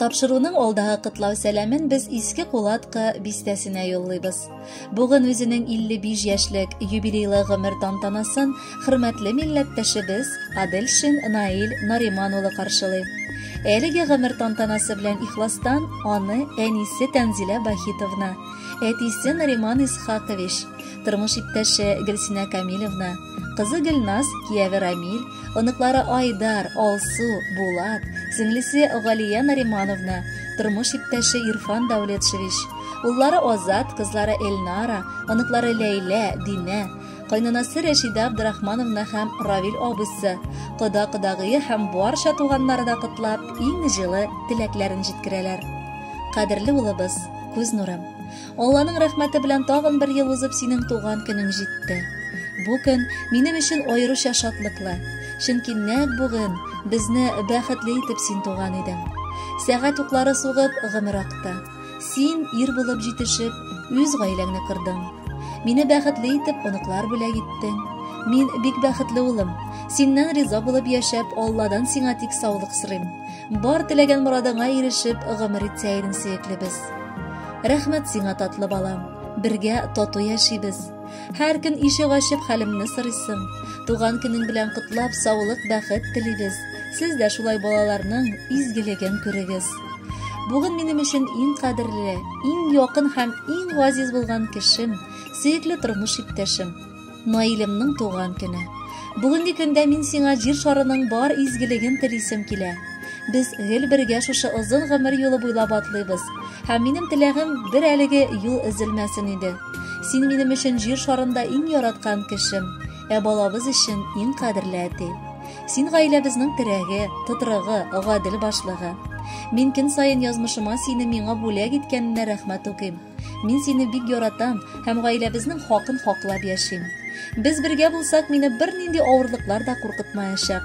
Тапшыруның алдагы котлау сәламен без Иске Кулаткы бистәсенә юллыйбыз. Бүген үзенең 55 яшьлек юбилейлы гомер тантанасын хөрмәтле милләттәшебез Адельшин Наил Нариман улы каршылый. Әлеге гомер тантанасы белән ихластан аны әнисе Тәнзилә Бахитовна, әтисе Нариман Исхакович, тормыш иптәше Гөлсинә Камилевна, кызы Гөлназ, кияве Рамиль, оныклары Айдар, Алсу, Булат, сеңлесе Галия Наримановна, тормыш иптәше Ирфан Дәүлетшевич, уллары Азат, кызлары Эльнара, оныклары Ләйлә, Динә, кайнанасы Рәшидә Абдрахмановна һәм Равил абыйсы, кода-кодагые һәм барча туганнары да котлап, иң җылы теләкләрен җиткерәләр. Кадерле улыбыз, күз нурым, Алланың рәхмәте белән тагын бер ел узып синең туган көнең җитте. Бу көн минем өчен аеруча шатлыклы. Чөнки нәкъ бүген безне бәхетле итеп син туган идең. Сәгать уклары сугып гомер акты. Син ир булып җитешеп, үз гаиләңне кордың. Мине бәхетле итеп оныклар бүләк иттең. Мин бик бәхетле улым. Синнән риза булып яшәп, Алладан сиңа тик саулык сорыйм. Бар теләгән морадыңа ирешеп, гомер итсә идең, сөеклебез. Рәхмәт сиңа, татлы балам. Бергә тату яшибез. Һәр көн ишек ачып хәлемне сорыйсың. Туган көнең белән котлап, саулык, бәхет телибез. Сез дә шулай балаларның изгелеген күрегез. Бүген минем өчен иң кадерле, иң якын һәм иң газиз булган кешем, сөекле тормыш иптәшем. Наилемнең туган көне. Бүгенге көндә мин сиңа җир шарының бар изгелеген телисем килә. Без гел бергә шушы озын гомер юлы буйлап атлыйбыз. Һәм минем теләгем бер әлеге юл өзелмәсен иде. Син минем өчен җир шарында иң яраткан кешем, ә балабыз өчен иң кадерле әти. Син гаиләбезнең терәге, тотрыгы, гадел башлыгы. Мин көн саен язмышыма сине миңа бүләк иткәненә рәхмәт укыйм. Мин сине бик яратам һәм гаиләбезнең хакын хаклап яшим. Без бергә булсак, мине бернинди авырлыклар да куркытмаячак.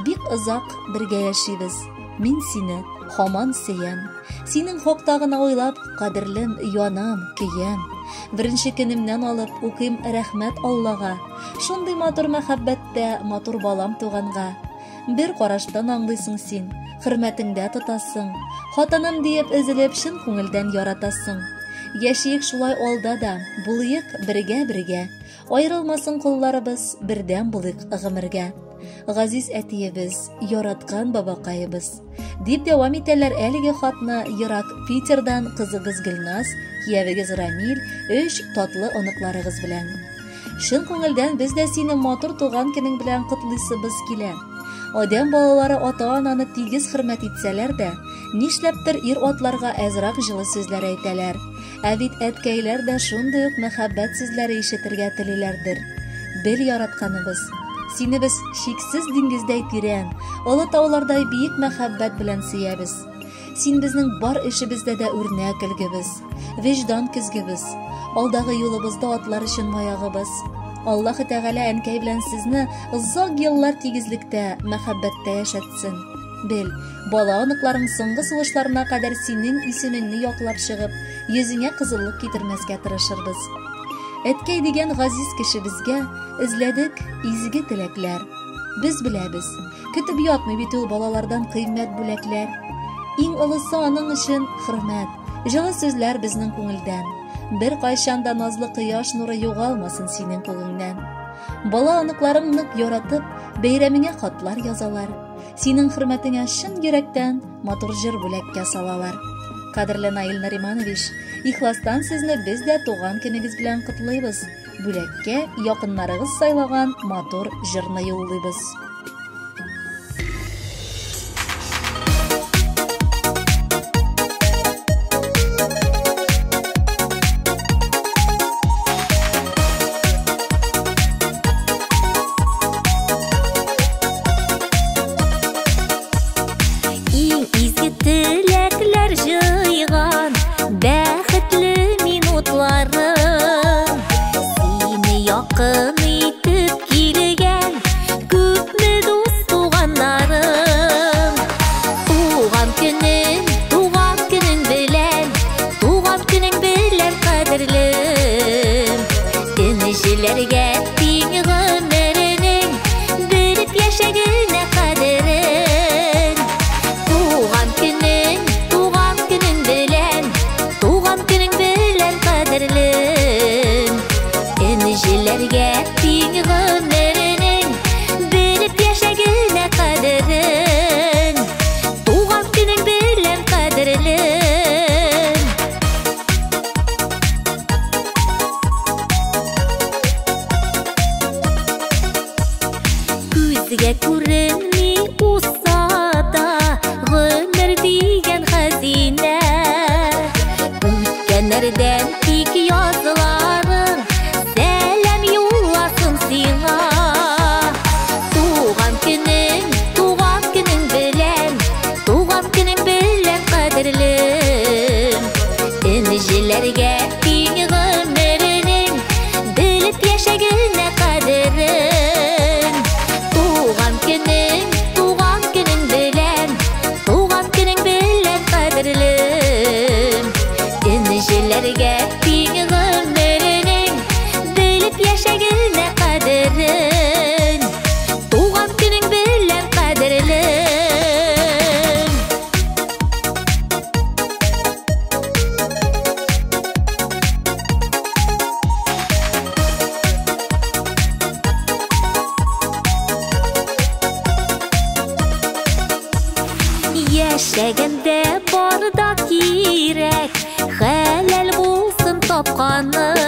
Бик озак бергә яшибез. Мин сине һаман сөям. Синең хакта гына уйлап, кадерлем, янам, көям. Беренче көнемнән алып укыйм рәхмәт Аллага. Шундый матур мәхәббәттә матур балам туганга. Бер караштан аңлыйсың син, хөрмәтеңдә тотасың. Хатыным диеп өзелеп чын күңелдән яратасың. Яшиек шулай алда да, булыйк бергә-бергә. Аерылмасын кулларыбыз, бердәм булыйк гомергә. Газиз әтиебез, яраткан бабакаебыз. Дип дәвам итәләр әлеге хатны ерак Питердан кызыгыз Гөлназ, киявегез Рамил, өч татлы оныкларыгыз белән. Чын күңелдән без дә сине матур туган көнең белән котлыйсыбыз килә. Адәм балалары ата-ананы тигез хөрмәт итсәләр дә, нишләптер ир-атларга әзрәк җылы сүзләр әйтәләр. Ә бит әткәйләр дә шундый ук мәхәббәт сүзләре ишетергә телиләрдер. Бел яратканыбыз. Сине без чиксез диңгездәй тирән, олы таулардай биек мәхәббәт белән сөябез. Син безнең бар эшебездә дә үрнәк өлгебез, вөҗдан көзгебез, алдагы юлыбызда атлар өчен маягыбыз. Аллаһы Тәгалә әнкәй белән сезне озак еллар тигезлектә, мәхәббәттә яшәтсен. Бел, бала оныкларың соңгы сулышларына кадәр синең исемеңне яклап чыгып, йөзеңә кызыллык китермәскә тырышырбыз. Әткәй дигән газиз кешебезгә эзләдек изге теләкләр. Без беләбез, көтеп ятмый бит ул балалардан кыйммәт бүләкләр. Иң олысы аның өчен хөрмәт, җылы сүзләр безнең күңелдән. Бер кайчан да назлы кояш нуры югалмасын синең күңелеңнән. Бала оныкларың нык яратып, бәйрәмеңә хатлар язалар. Синең хөрмәтеңә чын йөрәктән матур җыр бүләккә салалар. Кадерле Наил Нариманович, ихластан сезне без дә туган көнегез белән котлыйбыз. Бүләккә якыннарыгыз сайлаган матур җырны юллыйбыз. Иң изге теләкләр җыйган бәхетле минутларым. Сине якын итеп килгән күпме Күзгә күренми узса да гомер дигән хәзинә. Үткәннәрдән тик язларың сәлам юлласын сиңа. Туган көнең белән, туган көнең белән, кадерлем. Энҗеләргә тиң гомеренең, белеп яшәгенә кадерен. Туган көнең белән, туган көнең белән, кадерлем. Энҗеләргә тиң гомеренең, белеп яшәгенә кадерен. Туган көнең белән, кадерлем. Яшәгәндә бар да кирәк, хәләл булсын тапканың.